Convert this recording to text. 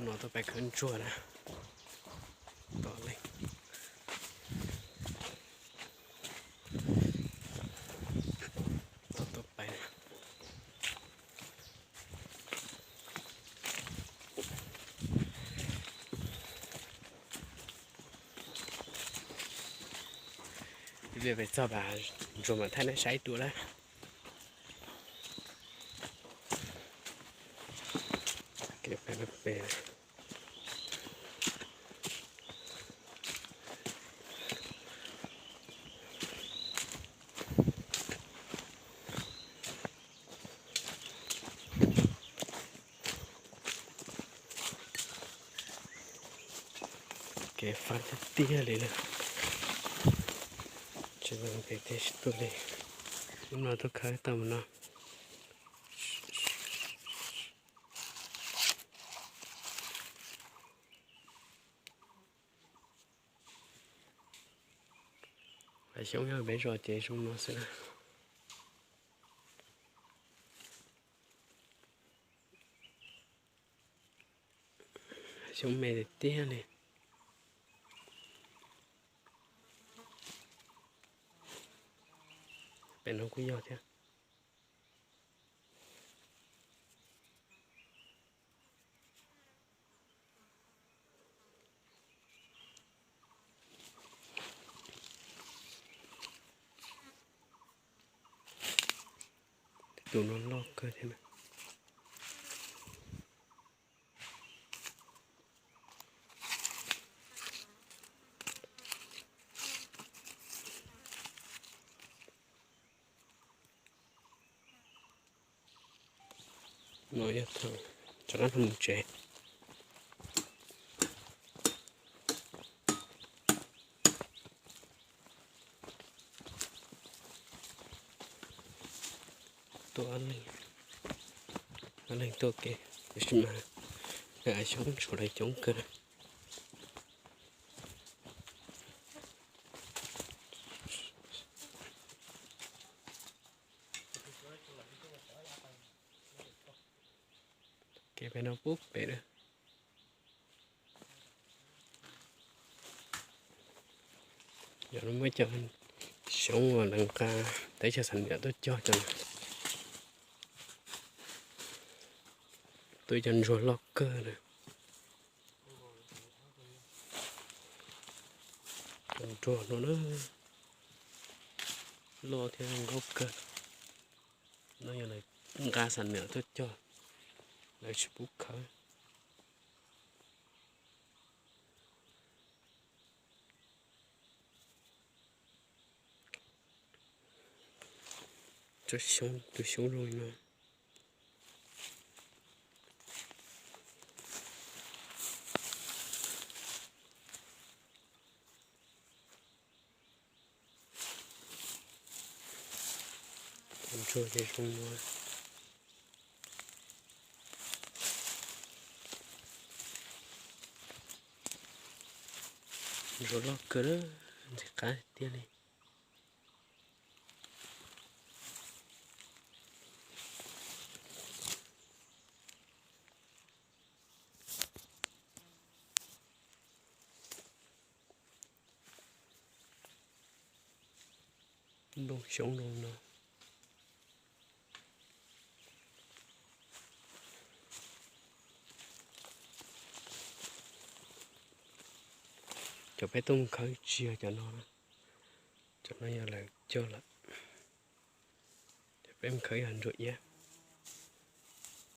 ນອນຕໍ່ໄປຄືນຈວນນະ ຕໍ່ເລີຍ ຕໍ່ຕໍ່ໄປນະ. ເລຍໄປຊອບອາ ໂຈມາໄທນະໃຊ້ຕົວລະ ເກັບໄປແບບເປ ເກຟັນເຕ້ຍເລີຍນະ ຈະເບິ່ງເຕເຕສໂຕເລ ມັນມາຕົວຄາຍຕາມມັນເນາະ ໄປຊົງເຮົາໄປລໍເຈຊົງມາຊະນະ. ຊົງແມ່ເຕຍເລີຍ ເປັນນຳກູຢອດແທ້. ໂຕນອນລອກເກີດເຫັນໄໝ? ນ້ອຍເທົ່າ ຈະນັ້ນທຳເຈ ໂຕອັນນີ້ ອັນນີ້ໂຕເກ ຊິມາ ກະຊົງ ຊົງໄດ້ຊົງເກີນ. ເກັບໃຫ້ນ້ອງປຸບເປເດີ ດຽວນ້ອງເມືອຈະຊົງວ່າຫຼັງຄາ ແຕ່ຈະສັນເໜືອຕົວເຈາະຈັງ ຕົວຈັນໂຈລັອກເກີເດີ. ໂດດໂດດເລີຍ ລໍເທື່ອໜຶ່ງກໍເກີດ ນ້ອງຢູ່ໃນກາສັນເໜືອຕົວເຈາະ ແລ້ວຊິປຸກເຂົາ ຈະຊົງ ຈະຊົງລົງມາ. ໂຈລັອກເກີເດີ ມັນຊິກາຍເຕຍນີ້. ລົງຊົງລົງເນາະ ຈະໄປຕົ້ມເຂົ້າເຈຍຈະເນາະ ຈະມາຢ່າງແລງເຈົ້າລະ ຈະເປັນເຄີຍຫັນໂດດແຍະ.